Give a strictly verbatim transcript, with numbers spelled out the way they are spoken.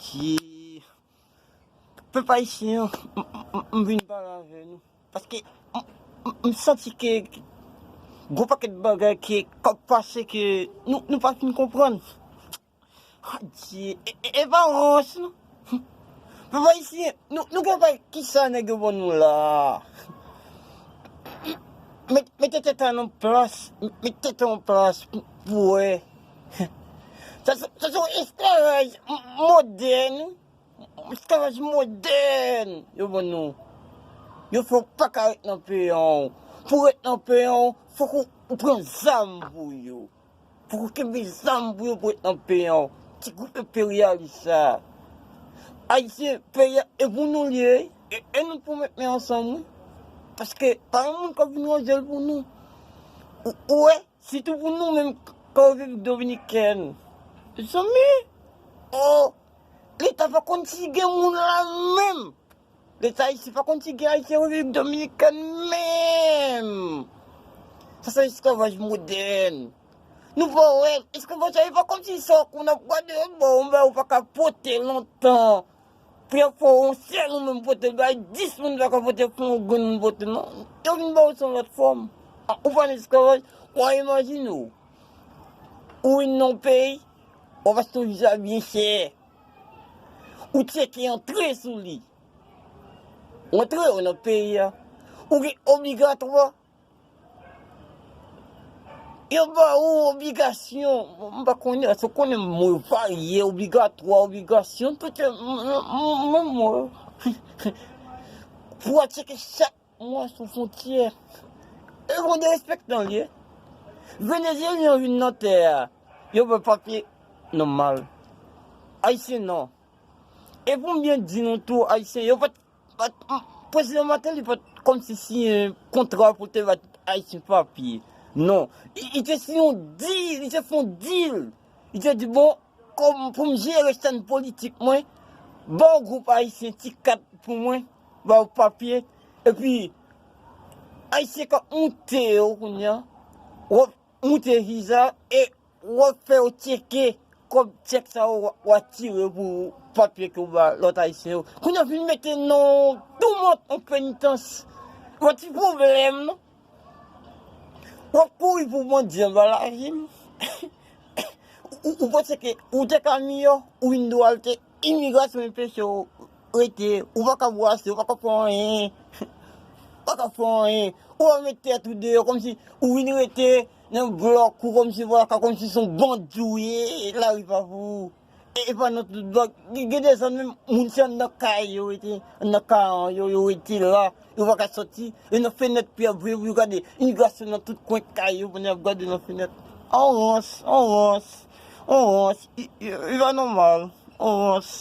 Ki pèp ayisyen an, m, m, m, m vin pale avè nou. Paske m, m, m santi ke gwo pakèt bagay ki k ap pase ke nou, nou pa fin konprann. Adye, e, e, e pa rans, non. Pèp ayisyen, nou, nou gen pa kisa nèg yo ban nou la. Met, mete tèt a nan plas, mete tèt a nan plas pou, pou wè. Sa, sa, sa se yon esklavaj m, modèn, esklavaj modèn yo ban nou. Yo fè w pa ka ret nan peyi an. Pou ret nan peyi an, fòk ou, ou pran zam pou yo. Pou kenbe zam pou yo pou ret nan peyi an. Ti gwoup enperyalis sa. Ayisyen, peyi a, e pou nou li ye, e, e nou pou met men ansanm, wi. Paske pa gen moun k ap vin ranje l pou nou. Ou, ou wè, sitou pou nou menm k ap Repiblik Dominikèn. Mezanmi, oh, Leta pa konn si gen moun la menm. Leta ayisyen pa konn si gen ayisyen Repiblik Dominikèn menm. Sa se esklavaj modèn. Nou pa wè, esklavaj sa, e pa kòmsi sa, ou ap gade, bon, ou pa ka pote lontan. Premye fwa, yon sèl ou menm pote, bay dis moun pa ka pote, fò yon grenn moun pote, non. Yo vin ba w sou lòt fòm. A, ou pa nan esklavaj, w a imajine w. Ou vin nan yon peyi, w ap achte yon viza byen chè. Ou tcheke antre sou li. Ou antre w nan peyi a. Ou gen obligatwa. Yo ba ou obligasyon. M pa konnen, èske w konnen mo yo varye, obligatwa, obligasyon, tout se menm mo. Pou w al tcheke chak mwa sou fwontyè. E yon derespektan li ye. Venezyelyen yo vin nan tè a. Yo ba yo papye nòmal. Ayisyen non. E pou m byen di nou tou, Ayisyen, yo pa t, pa t, Prezidan Martelly pa t kòmsi siyen kontra pou te ba tout Ayisyen papye. Non. Li, li te siyen yon dil, li te fè yon dil. Li te di, bon, kòm pou m jere sèn politik mwen, ba yon gwoup Ayisyen ti kat pou mwen, ba yo papye. Epi, Ayisyen k ap moute yo kounye a, w ap moute viza, e w ap fè yo tcheke kòb tchèk sa yo w a tire pou papye ke w ba lòt Ayisyen yo. Kounye a vin mete nan yon toumant, yon penitans. Yon ti pwoblèm, non? W ap kouri pou bandi anba lavi m. Ou, ou panse ke ou te ka miyò, ou vin dwe al te imigrasyon enpeche w rete, ou pa ka bwase, ou pa ka fè anyen. Pa ka fè anyen. Ou ap met tèt ou deyò, kòmsi ou vin rete nan blòk ou, kòmsi w pa ka, kòmsi se yon bandi w ye, lari pa pou ou. E, e pa nan tout blòk. Gen, gen de zòn menm, moun se anndan kay yo rete, anndan kay yo, yo rete la, yo pa ka sòti. E nan fenèt pou y ap voye pou yo gade imigrasyon nan tout kwen kay yo, pou y ap gade nan fenèt. On rans, on rans, on rans. I, i, i pa nòmal, on rans.